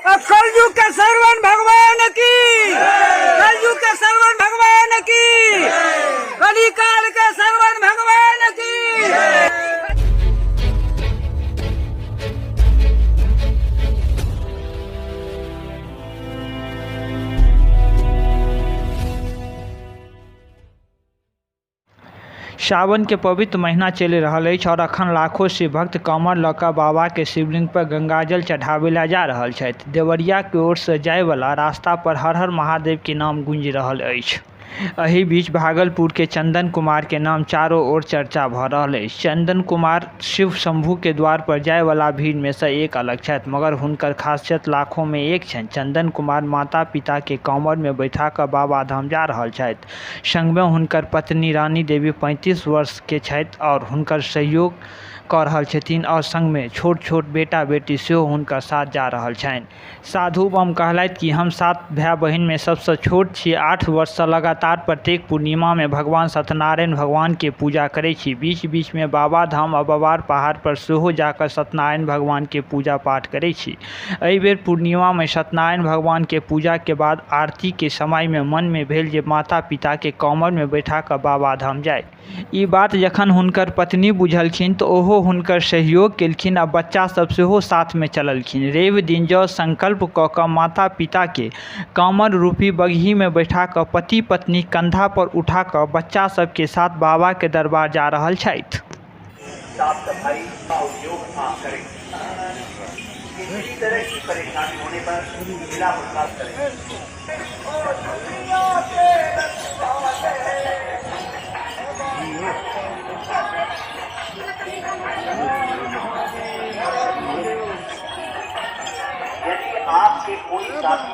कलयुग के श्रवण भगवान की, कलयुग के श्रवण भगवान की, कलिकाल के श्रवण भगवान की। सावन के पवित्र महीना चलि रहल अछि और अखन लाखों शिव भक्त कांवर लऽ कऽ बाबा के शिवलिंग पर गंगाजल चढ़ाबै ला जा रहल छथि। देवरिया के ओर से जाय वाला रास्ता पर हर हर महादेव के नाम गूंजि रहल अछि। एहि बीच भागलपुर के चंदन कुमार के नाम चारों ओर चर्चा भऽ रहल अछि। चंदन कुमार शिव शंभू के द्वार पर जाय वाला भीड़ में से एक अलग छथि, मगर हुनकर खासियत लाखों में एक छनि। चंदन कुमार माता-पिता के कांवर में बैठा कऽ बाबाधाम जा रहल छथि। संगमे हुनकर पत्नी रानी देवी 35 वर्ष के छथि आओर हुनकर सहयोग कऽ रहल छथिन आओर संगमे छोट-छोट बेटा-बेटी सेहो हुनकर साथ जा रहल छनि। साधु बम कहलथि कि हम सात भाय-बहिन मे सबसँ छोट छी। 8 वर्षसँ लगातार प्रत्येक पूर्णिमा मे भगवान सत्यनारायण भगवान के पूजा करैत छी। बीच-बीच मे बाबाधाम आ बबार पहाड़ पर सेहो जा कऽ सत्यनारायण भगवान के पूजा-पाठ करैत छी। एहि बेर पूर्णिमा मे सत्यनारायण भगवान के पूजा के बाद आरती के समय मे मन मे भेल जे माता-पिता के कांवर मे बैठा क बाबाधाम जाय। ई बात जखन हुनकर पत्नी बुझलखिन त ओहो हुनकर सहयोग केलखिन आ बच्चा सब सेहो साथ मे चललखिन। रवि दिन जँ संकल्प क क माता-पिता के कांवर रूपी बगही मे बैठा क पति-पत्नी कंधा पर उठा क बच्चा सब के साथ बाबा के दरबार जा रहल छथि। साफ सफाई का उद्योग आप करें। किसी तरह की परेशानी होने पर जिला प्रसाद करें। यदि आपके कोई साथी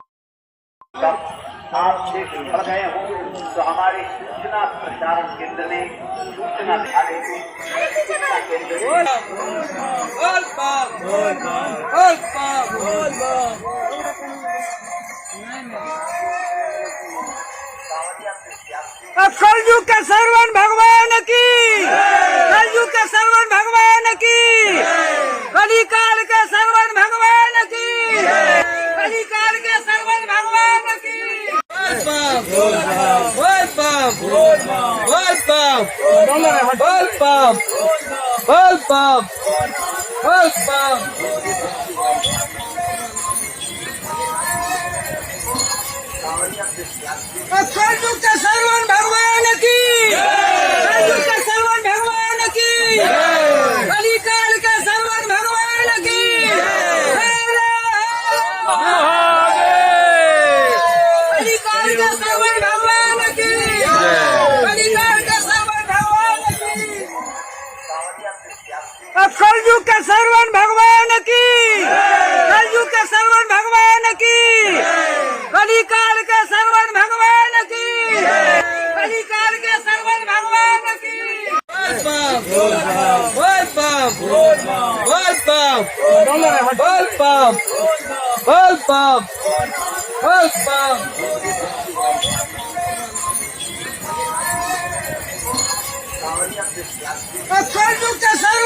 आपसे बिछड़ गए हो तो हमारे सूचना प्रसारण केंद्र में सूचना दिखा केंद्र कलयुग के श्रवण भगवान की, कलयुग के श्रवण भगवान की, कलिकाल के श्रवण भगवान की, कलिकाल के श्रवण भगवान की। कलयुग के श्रवण भगवान की, कलयुग के श्रवण भगवान की, कलिकाल के श्रवण भगवान की। कलिकाल के श्रवण भगवान की, कलिकाल के श्रवण भगवान की। कलयुग के श्रवण भगवान की, कलयुग के श्रवण भगवान की, कलिकाल के श्रवण भगवान की, कलिकाल के श्रवण भगवान की। कलयुग के श्रवण